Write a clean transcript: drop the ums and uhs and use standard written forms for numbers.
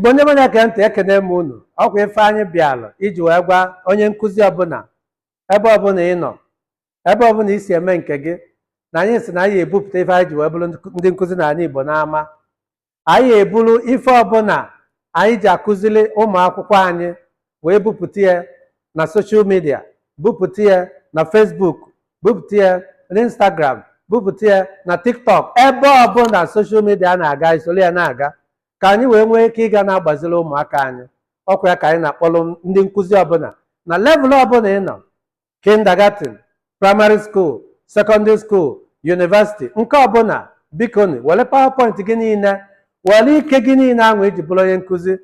Igbo ndị ọma na-ege ntị, ekene m unu. Ọkwa ife anyị bịalụ iji wee gwa onye nkụzi ọbụla, ebe ọbụla ị nọ, ebe ọbụla i si eme nke gị, na anyị sị na anyị ebupụta ife anyị ji wee bụrụ ndị nkụzi n'ala Igbo n'ama. Anyị eburu ife ọbụla anyị ji akụzili ụmụ akwụkwọ anyị wee bupụta ya na social media, bupụta ya na Facebook, bupụta ya na Instagram, bupụta ya na TikTok, ebe ọbụla social media na-aga, isoro ya na-aga, ka anyị wee nwee ike ịga na-agbaziri ụmụaka anyị. Ọkwa ya ka anyị na-akpọrọ ndị nkụzi ọbụla na level ọbụla ị nọ, kindergarten, primary school, secondary school, university, nke ọbụla, biko, were PowerPoint gị niile, were ike gị niile ahụ iji bụrụ onye nkụzi.